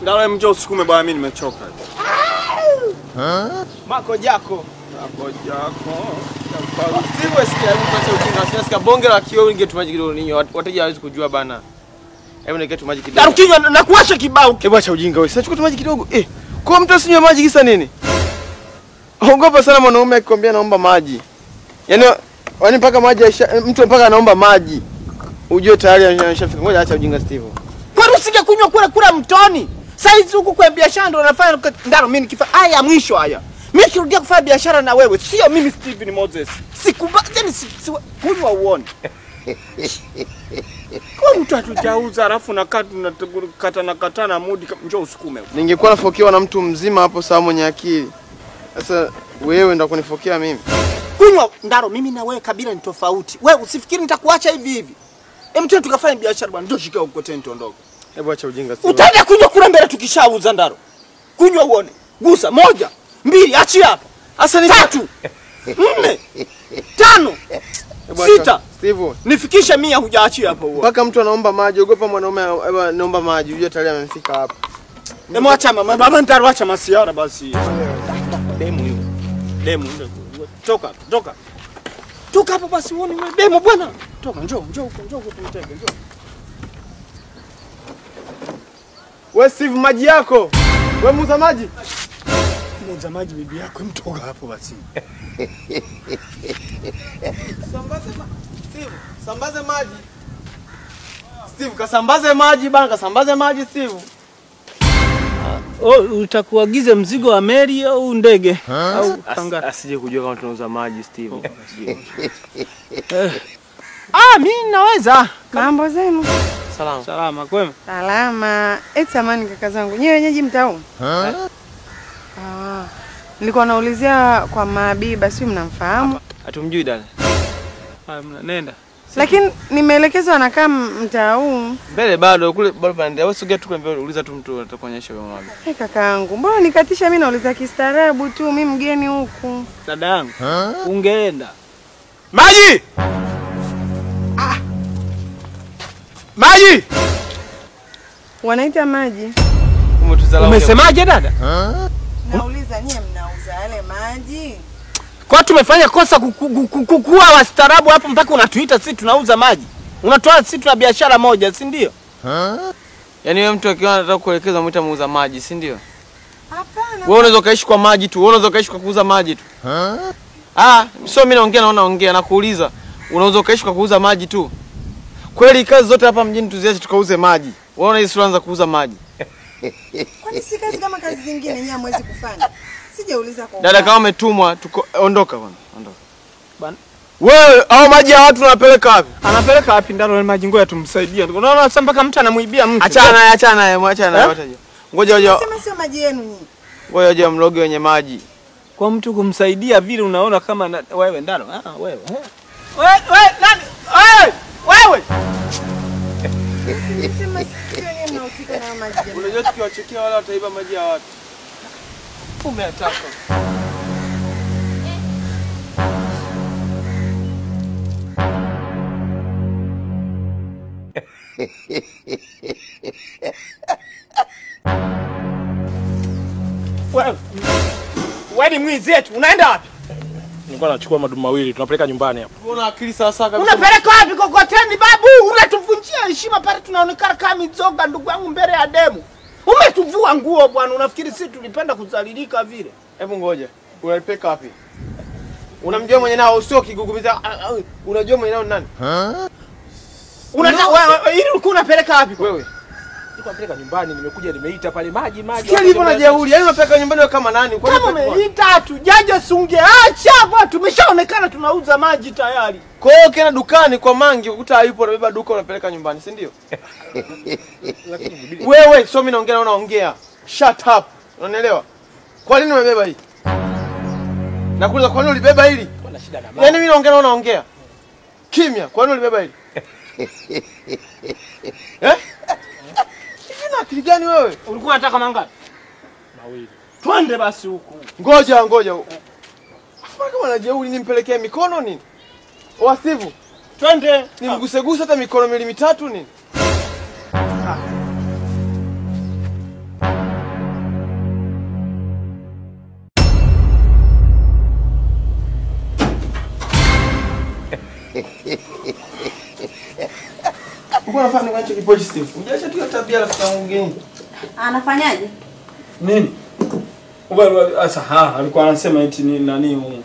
Ndalo mjo usukume bwana, mimi nimechoka. Mako jako. Mako jako. Siwe sikia mtu acha ujinga. Sikia bonge la kioo ninge maji kidogo ninyo. Wateja hawezi kujua bana. Hebu nige maji kidogo. Ndalo kinywa na kuwasha kibao. Hebu acha ujinga wewe. Sasa chukua maji kidogo. Kwa mtu asinywe maji kisa nini? Ogopa sana mwanaume akikwambia naomba maji. Yaani mpaka maji mtu mpaka anaomba maji. Ujue tayari ameshafika. Ngoja acha ujinga Steve. Kwa nini usije kunywa kula kula mtoni? Saizi huku kwa biashara ndo nafanya ndalo mimi nikifa haya mwisho haya. Mimi kirudia kufanya biashara na wewe. Sio mimi Steven Moses. Sikubali yani kunywa uone. Kwa mtu hatujauza alafu nakaa tunakata katana mudi njoo usukume. Ningekuwa nafokewa na mtu mzima hapo sawa mwenye akili. Sasa wewe ndo kunifokea mimi. Kunywa ndaro mimi na wewe kabila ni tofauti. Wewe usifikiri nitakuacha hivi hivi. Hem tu tukafanya biashara bwana njoo shika ukoteni tuondoke. Hebu acha ujinga sio. Utaenda kunywa kula mbele tukishauza ndaro. Kunywa uone. Gusa 1, 2 achia hapa. Asa ni 3, 4, 5, 6. Steve, nifikishe 100 hujaachia hapo uone. Mpaka mtu anaomba maji, ogopa mwanaume anaomba maji, unajua tayari amefika hapa. Hebu acha mama, baba ndaro acha masiara basi. Demu hiyo. Demu ndio. Toka, toka. Toka hapo basi uone wewe demu bwana. Toka njoo, njoo huko, njoo huko tumtege, njoo. Wewe Steve maji yako. Wewe muuza maji? Muuza maji bibi yako, mtoka hapo basi. Sambaze Steve, sambaze maji. Steve kasambaze maji bana, kasambaze maji Steve. Oh, utakuagiza mzigo wa meli au ndege au tanga? Asije kujua kama tunauza maji Steve. Ah, mimi naweza. Mambo zenu? Salama. Salama kwema? Salama. Eti samani kaka zangu. Nyewe wenyeji mtaa? Ah. Nilikuwa naulizia kwa Mabiba, si mnamfahamu? Hatumjui dada. Ah, nenda. Lakini nimeelekezwa anakaa mtaa huu. Mbele bado kule bado panaendelea. Wewe sogea tu kule mbele uliza tu mtu atakuonyesha wewe mama. Eh, kakaangu, mbona nikatisha mimi nauliza kistaarabu tu, mimi mgeni huku. Dada yangu, ungeenda. Maji! Ah. Maji! Wanaita maji. Umesemaje dada? Nauliza nyie mnauza yale maji? Kwa tumefanya kosa kukuwa wastaarabu hapo mpaka unatuita sisi tunauza maji. Unatoa sisi tuna biashara moja, si ndio? Yaani wewe mtu akiwa anataka kuelekeza muita muuza maji, si ndio? Hapana. Wewe unaweza kaishi kwa maji tu, wewe unaweza kaishi kwa kuuza maji tu. Ah, sio mimi naongea naona ongea nakuuliza. Unaweza kaishi kwa kuuza maji tu? Kweli kazi zote hapa mjini tuziache tukauze maji. Wewe una hisi unaanza kuuza maji. Kwani si kazi kama kazi zingine nyinyi hamwezi kufanya? Sijauliza kwa. Dada kama umetumwa ondoka bwana, ondoka. Bwana. Wewe au maji ya watu unapeleka wapi? Anapeleka wapi ndalo maji ngoja tumsaidie. Unaona sasa mpaka mtu anamuibia mtu. Achana naye, achana naye, achana naye wateja. Ngoja ngoja. Sema sio maji yenu nyinyi. Ngoja ngoja mloge wenye maji. Kwa mtu kumsaidia vile unaona kama wewe ndalo. Ah wewe. Wewe nani? Wewe wewe. Sema sio nyinyi mnahusika na maji. Unajua tukiwachekia wala wataiba maji ya watu. Umeataka. Wewe wewe ni mwizi yetu, unaenda wapi? Nilikuwa nachukua madumu mawili tunapeleka nyumbani hapo. Una akili sawa sawa kabisa. Unapeleka wapi kokoteni babu? Unatuvunjia heshima pale tunaonekana kama mizoga ndugu yangu mbele ya demu. Umetuvua nguo bwana, unafikiri sisi tulipenda kudhalilika vile? Hebu ngoja. Unalipeka wapi? Unamjua mwenye nao sio kigugumiza. Unajua mwenye nao ni nani? Unataka wewe ili ulikuwa unapeleka wapi wewe? Nilikuwa napeleka nyumbani, nimekuja nimeita pale maji maji. Sikia hivyo na jeuri. Yaani unapeleka nyumbani wewe kama nani? Kwa nini umeita tu? Jaja sungeacha bwana, tumeshaonekana tunauza maji tayari. Kwa hiyo ukienda dukani kwa mangi ukuta hayupo unabeba duka unapeleka nyumbani, si ndio? Wewe sio mimi naongea na unaongea. Shut up. Unanielewa? Kwa nini umebeba hii? Nakuuliza kwa nini ulibeba hili? Kuna shida na maji. Yaani mimi naongea na unaongea. Kimya, kwa nini ulibeba hili? Eh? Hivi na akili gani wewe? Ulikuwa unataka mangapi? Mawili. Twende basi huku. Ngoja ngoja. Afanya kama anajeuri nimpelekee mikono nini? Oa Steve. Twende. Nimguseguse hata mikono miwili mitatu nini? Uko unafanya nini hicho kipochi Steve? Unajaacha tu tabia rafiki yangu mgeni. Anafanyaje? Nini? Sasa alikuwa anasema eti ni nani huyu?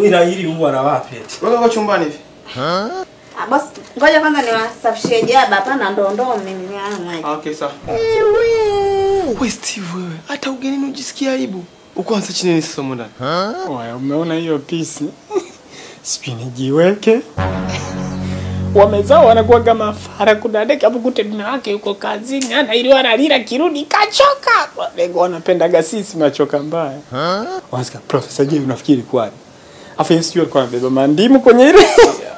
Ila hili huwa la wapi eti? Wewe uko chumbani hivi? Ah, boss, ngoja kwanza niwasafishie jaba hapa na ndoo mimi ni haya maji. Okay, sawa. Wewe Steve wewe, hata ugenini unajisikia aibu. Uko anza chini ni sasa ndani. Oya, umeona hiyo pisi? Sipini nijiweke. Wamezao wanakuwa kama fara kudadeka hapo kute mume wake yuko kazini ana ili analila kirudi kachoka. Lengo wanapendaga sisi machoka mbaya. Wanasikia Professor J unafikiri kwani? Afu Yesu alikuwa anabeba mandimu kwenye ile.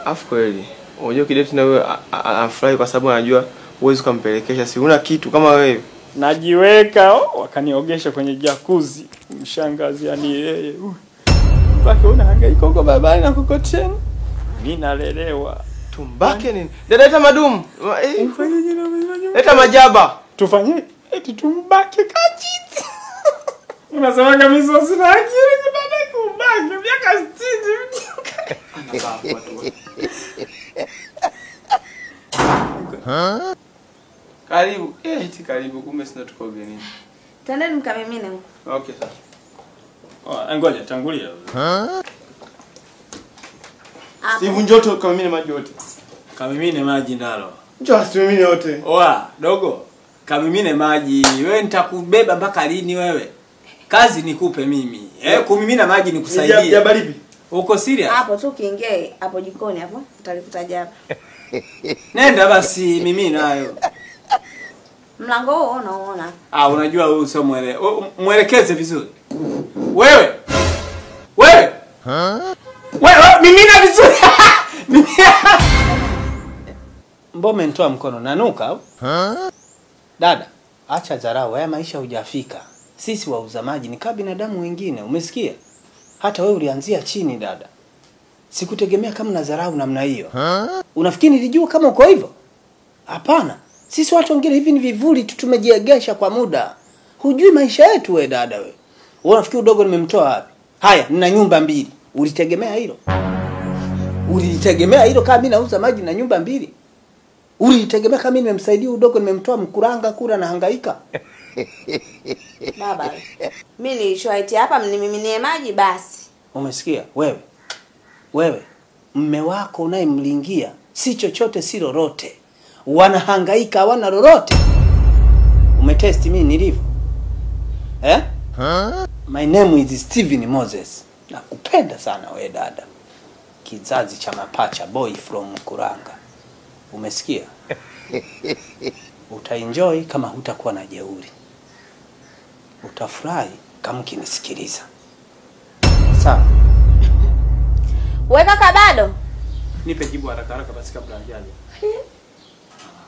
Afu kweli. Unajua kideti na wewe anafurahi kwa sababu anajua huwezi kumpelekesha si una kitu kama wewe. Najiweka wakaniogesha kwenye jacuzzi. Mshangazi yani yeye. Mpaka unahangaika huko babani na kukoteni. Mimi nalelewa. Tumbake nini? Dada leta madumu. Leta majaba. Tufanye eti tumbake kachiti. Unasema kama mimi sina akili kudada kumbake miaka 60. Anabakwa tu. Karibu. Eti karibu kumbe sina tuko ugenini. Tendeni mkamimine huko. Okay sasa. Oh, ngoja tangulia. Steve njoo tu kamimine maji yote. Kamimine maji ndalo. Njoo asimimine yote. Oa, dogo. Kamimine maji. Wewe nitakubeba mpaka lini wewe? Kazi nikupe mimi. Kumimina maji nikusaidie. Jaba lipi? Uko serious? Hapo tu ukiingia hapo jikoni hapo utalikuta jaba. Nenda basi mimina hayo. Mlango huo unaona. Ah, unajua huyu sio mwelekeze vizuri. Wewe. Wewe. Wewe mimina vizuri. Mbona nitoa mkono nanuka au? Dada, acha dharau, haya maisha hujafika. Sisi wauza maji ni kama binadamu wengine, umesikia? Hata wewe ulianzia chini dada. Sikutegemea kama na dharau namna hiyo. Unafikiri nilijua kama uko hivyo? Hapana. Sisi watu wengine hivi ni vivuli tu tumejiegesha kwa muda. Hujui maisha yetu wewe dada wewe. Wewe unafikiri udogo nimemtoa wapi? Haya, nina nyumba mbili. Ulitegemea hilo? Ulitegemea hilo kama mimi nauza maji na nyumba mbili? Ulitegemea kama mimi nimemsaidia udogo nimemtoa mkuranga kura na hangaika? Baba, mimi nilishoitia hapa mnimiminie maji basi. Umesikia wewe? Wewe mume wako unayemlingia si chochote si lolote. Wanahangaika hawana lolote. Umetest mimi nilivyo? Eh? My name is Steven Moses. Nakupenda sana wewe dada. Kizazi cha mapacha, boy from Mkuranga. Umesikia? Utaenjoy kama hutakuwa na jeuri. Utafurahi kama ukinisikiliza. Sawa. Wewe kaka bado? Nipe jibu haraka haraka basi kabla hajaja.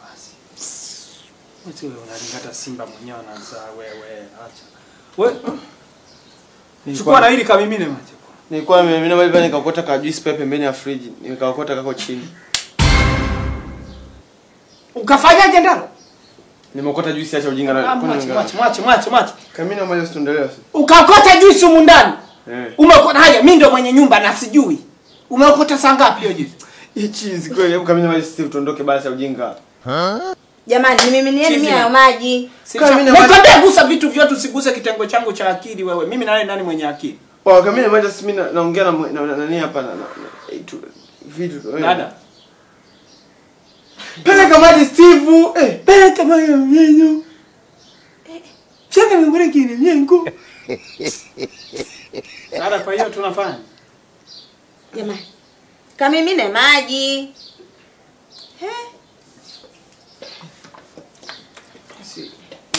Basi. Wewe unalingata simba mwenyewe anaanza wewe acha. Wewe chukua na hili kamimine maji. Nilikuwa nimemimina maji nikaokota ka juice pale pembeni ya friji, nikaokota kako chini. Ukafanyaje ndalo? Nimeokota juice, acha ujinga na mwache. Kamina maji usituendelee sasa. Ukaokota juice humu ndani? Umeokota haya, mimi ndio mwenye nyumba na sijui. Umeokota saa ngapi hiyo juice? Hii cheese kweli, hebu kamina maji sisi tuondoke basi ujinga. Jamani, nimiminieni mimi hayo maji. Nikwambia gusa vitu vyote, usiguse kitengo changu cha akili wewe. Mimi na wewe nani mwenye akili? Oh, kamina maji sisi mimi naongea na nani hapa na vitu. Dada. Peleka maji Steve. Peleka maji mwenyewe. Changa ngure kile nyengo. Dada, kwa hiyo tunafanya. Jamani. Kamimine maji. He? Si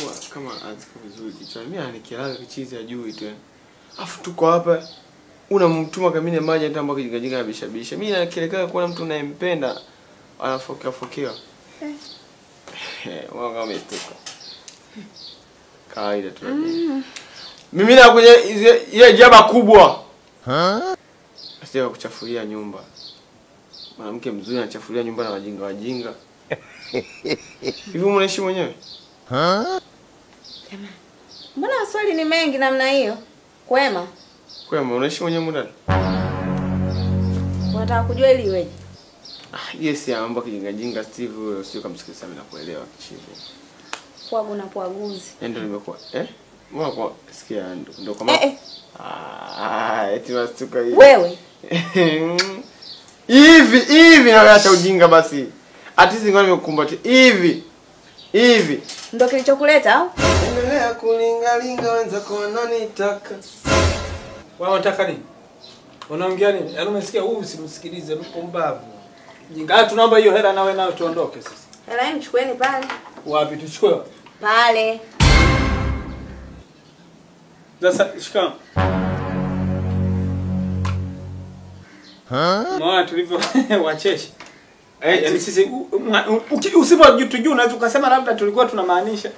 huwa kama aziko vizuri kichwa. Mimi anikilaga kichizi ya juu tu. Afu tuko hapa unamtuma kamine maji hata mbaka jingajinga bisha bisha. Mimi nakelekea kuona mtu unayempenda anafokea fokea. Wao kama umestuka. Kawaida tu. Mimi na kwenye ile jaba kubwa. Asije kuchafulia nyumba. Mwanamke mzuri anachafulia nyumba na wajinga wajinga. Hivi unaishi mwenyewe? Jamani. Mbona maswali ni mengi namna hiyo? Kwema. Kwema, unaishi mwenyewe ndani? Unataka kujua ili iweje? Ah, yes, ya mambo kijinga jinga Steve, wewe usio kumsikiliza mimi nakuelewa kichivu. Pwagu na pwaguzi. Ndio nimekuwa. Eh? Mbona kwa sikia ndio kama Ah, eti wastuka hivi. Wewe. Hivi hivi na acha ujinga basi. Ati singo nimekukumbatia hivi. Hivi. Ndio kilichokuleta au? Endelea kulingalinga wenzako wananitaka. Wewe unataka nini? Unaongea nini? Yaani umesikia huyu usimsikilize mpumbavu. Jinga, tunaomba hiyo hela nawe nayo tuondoke sasa. Hela yenu chukueni pale. Wapi tuchukue? Pale. Sasa shika. Mwa tulivyo wacheshi. Yaani sisi usipojitujua unaweza ukasema labda tulikuwa tunamaanisha.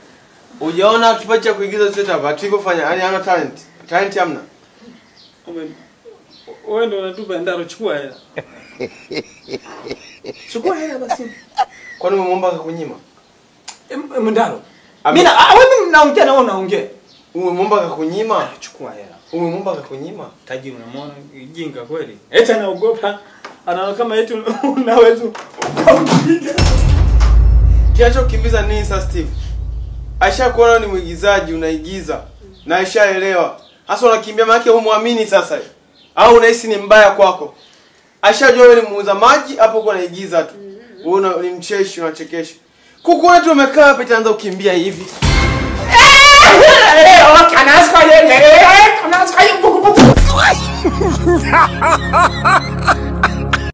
Hujaona kipaji cha kuigiza sisi hapa tulivyofanya, yaani hana talent. Talent hamna. Wewe ndio unatupa ndaro, chukua hela. Chukua hela basi. Kwani umemuomba akakunyima? Ndaro. Mimi na wewe mnaongea na wewe unaongea. Umemuomba akakunyima? Chukua hela. Umemuomba akakunyima? Tajiri unamwona jinga kweli. Eti anaogopa. Anaona kama eti unaweza ukampiga. Kinachokimbiza nini sasa Steve? Aisha kuona ni mwigizaji unaigiza na aishaelewa. Hasa unakimbia maana yake humuamini sasa. Au unahisi ni mbaya kwako. Aishajua wewe ni muuza maji hapo uko unaigiza tu. Wewe ni mcheshi unachekesha. Kukuona tu umekaa hapa itaanza kukimbia hivi.